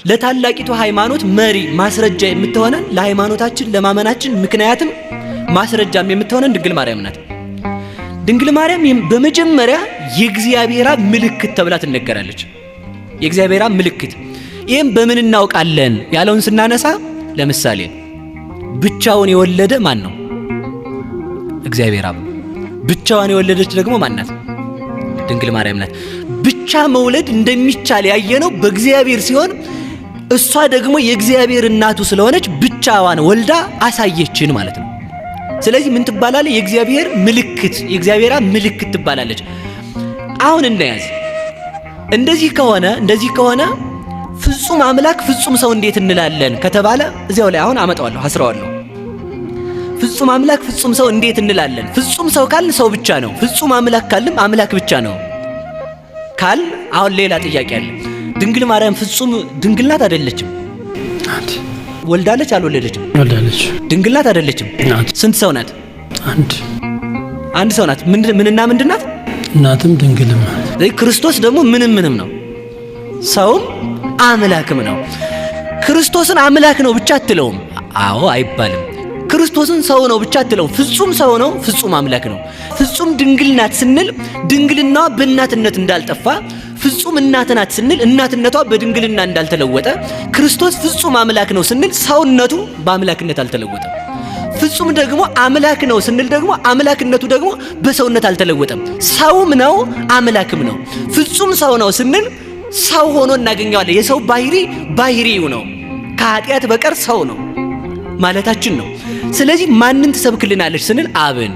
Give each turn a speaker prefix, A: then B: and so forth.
A: ለታላቂቱ ሃይማኖት መሪ ማስረጃ የምትሆነን፣ ለሃይማኖታችን ለማመናችን ምክንያትም ማስረጃም የምትሆነን ድንግል ማርያም ናት። ድንግል ማርያም በመጀመሪያ የእግዚአብሔር አብ ምልክት ተብላ ትነገራለች። የእግዚአብሔር አብ ምልክት። ይህም በምን እናውቃለን ያለውን ስናነሳ ለምሳሌ ብቻውን የወለደ ማን ነው? እግዚአብሔር አብ። ብቻዋን የወለደች ደግሞ ማን ናት? ድንግል ማርያም ናት። ብቻ መውለድ እንደሚቻል ያየነው በእግዚአብሔር ሲሆን እሷ ደግሞ የእግዚአብሔር እናቱ ስለሆነች ብቻዋን ወልዳ አሳየችን ማለት ነው። ስለዚህ ምን ትባላለች? የእግዚአብሔር ምልክት፣ የእግዚአብሔር አብ ምልክት ትባላለች። አሁን እናያዝ። እንደዚህ ከሆነ ፍጹም አምላክ ፍጹም ሰው እንዴት እንላለን ከተባለ እዚያው ላይ አሁን አመጣዋለሁ፣ አስረዋለሁ። ፍጹም አምላክ ፍጹም ሰው እንዴት እንላለን? ፍጹም ሰው ካልን ሰው ብቻ ነው። ፍጹም አምላክ ካልንም አምላክ ብቻ ነው ካል አሁን ሌላ ጥያቄ አለ። ድንግል ማርያም ፍጹም ድንግል ናት አይደለችም?
B: ናት።
A: ወልዳለች አልወለደችም?
B: ወልዳለች።
A: ድንግል ናት አይደለችም?
B: ናት።
A: ስንት ሰው ናት?
B: አንድ።
A: አንድ ሰው ናት። ምንና ምንድን ናት?
B: እናትም ድንግልም ናት።
A: ስለዚህ ክርስቶስ ደግሞ ምንም ምንም ነው፣ ሰውም አምላክም ነው። ክርስቶስን አምላክ ነው ብቻ አትለውም። አዎ አይባልም። ክርስቶስን ሰው ነው ብቻ አትለውም። ፍጹም ሰው ነው፣ ፍጹም አምላክ ነው። ፍጹም ድንግል ናት ስንል ድንግልናዋ በእናትነት እንዳልጠፋ፣ ፍጹም እናት ናት ስንል እናትነቷ በድንግልና እንዳልተለወጠ፣ ክርስቶስ ፍጹም አምላክ ነው ስንል ሰውነቱ በአምላክነት አልተለወጠም። ፍጹም ደግሞ አምላክ ነው ስንል ደግሞ አምላክነቱ ደግሞ በሰውነት አልተለወጠም። ሰውም ነው አምላክም ነው። ፍጹም ሰው ነው ስንል ሰው ሆኖ እናገኘዋለን። የሰው ባህሪ ባህሪው ነው፣ ከኃጢአት በቀር ሰው ነው ማለታችን ነው። ስለዚህ ማንን ትሰብክልናለች ስንል አብን።